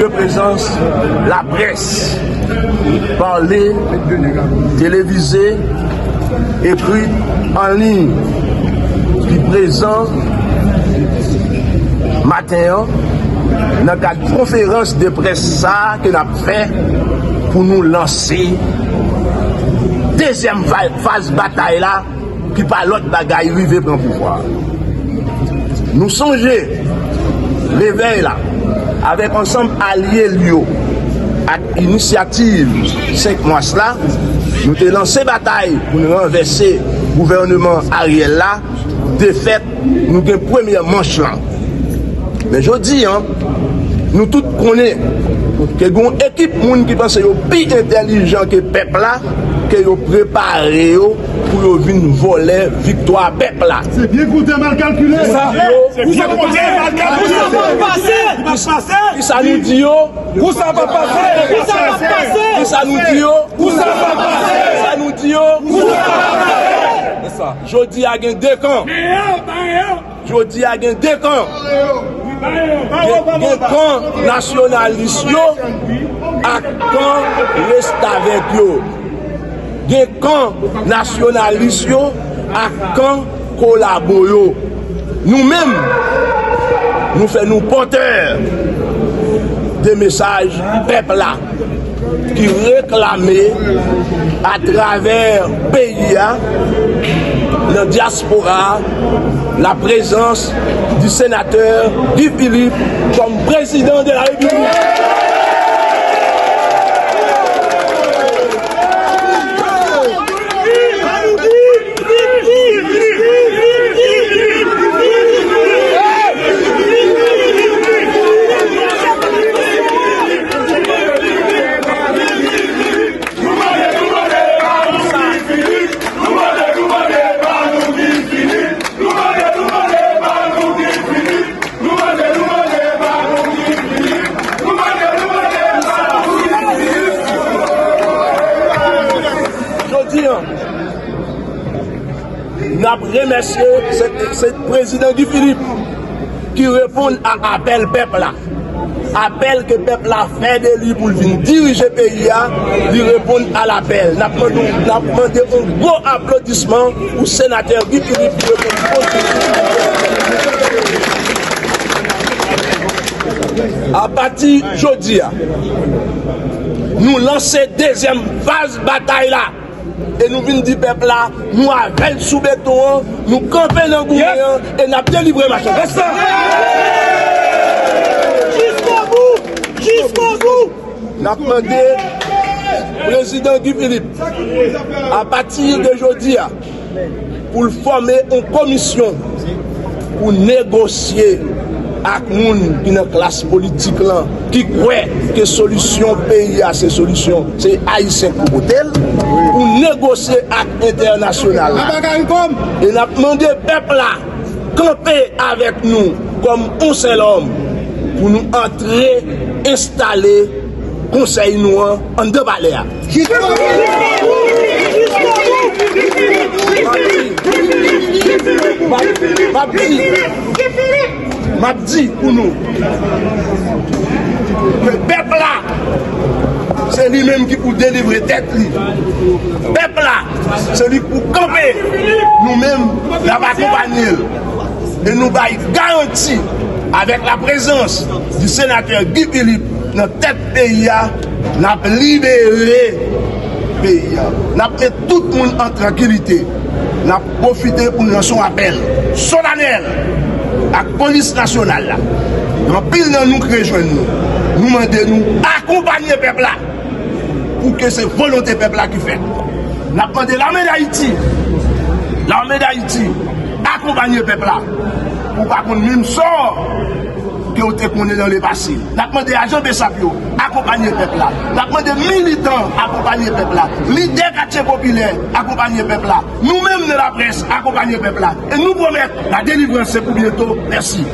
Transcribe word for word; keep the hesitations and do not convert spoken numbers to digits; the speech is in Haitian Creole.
de prezans laprès, pale, televize, ekri, an liy, ki prezan maten an nan kad konferans de près sa a ke n ap fè pou nou lanse dezyèm fa-, faz batay la ki pa lòt bagay rive pran pouvwa. Nou sonje Levèy la, avèk ansanm alye l yo ak inisyativ senk mas la, nou te lanse batay pou n ranvèse gouvèneman Ariel la. Defèt, nou gen premyè manch lan. Men jodi a, nou tout konnen ke gen yon ekip moun ki panse yo pi entèlijan ke pèp la, ke yo prepare yo pou yo vin vòlè viktwa pèp la. Se byen konte mal kalkile. Sa yo, se byen konte mal kalkile. Kisa nou di yo? Kisa nou di yo? Kisa nou di yo? Jodi a gen de kan. Jodi a gen de kan. Gen, gen kan nasyonalis yo ak kan restavèk yo. Gen kan nasyonalis yo ak kan kolabo yo. Nou menm, nou fè nou pòtè de mesaj pèp la ki reklame atravè peyi a, nan dyaspora a, la prezans di senatè Guy Philippe kòm prezidan de la Repiblik. Jodi a, n ap remèsye se, se prezidan Guy Philippe ki reponn a apèl pèp la. Apèl ke pèp la fè de li pou l vin dirije peyi a, li reponn a lapèl. N ap mande, n ap mande yon gwo aplodisman pou senatè Guy Philippe ki reponn pozitivman. Apati jodi a, nou lanse dezyèm faz batay la. E nou vin di pèp la, nou avè l sou beton an, nou kanpe nan goumen an, e n ap delivre machann. Jiskobou! Jiskobou! N ap mande prezidan Guy Philippe, apati de jodi a, pou l fòme yon komisyon pou negosye ak moun ki nan klas politik lan, ki kwè ke solisyon peyi a se solisyon, se Ayisyen k pou pote l, pou negosye ak entènasyonal la. E n ap mande pèp la kanpe avèk nou kòm yon sèl òm pou nou antre, enstale konsèy nou an anndan palè a. M ap di, m ap, m ap di, m ap di pou nou ke pèp la, se li menm ki pou delivre tèt li. Pèp la, se li k pou kanpe. Nou menm, n ap akonpanye l. E nou bay garanti, avèk la prezans di senatè Guy Philippe nan tèt peyi a, n ap libere peyi a. N ap met tout moun an trankilite. N ap pwofite pou n lanse yon apèl solanèl ak polis nasyonal la. Gen anpil nan nou k rejwenn nou. Nou mande nou akonpanye pèp la pou ke se volonte pèp la ki fèt. N ap mande Lame d Ayiti, Lame d Ayiti, akonpanye pèp la pou pa konn menm sò ke w te konnen nan lepase. N ap mande ajan besap yo akonpanye pèp la. N ap mande militan akonpanye pèp la. Lidè katye popilè akonpanye pèp la. Nou menm nan laprès akonpanye pèp la. E nou pwomèt, la délivrance se pou byento. Mèsi.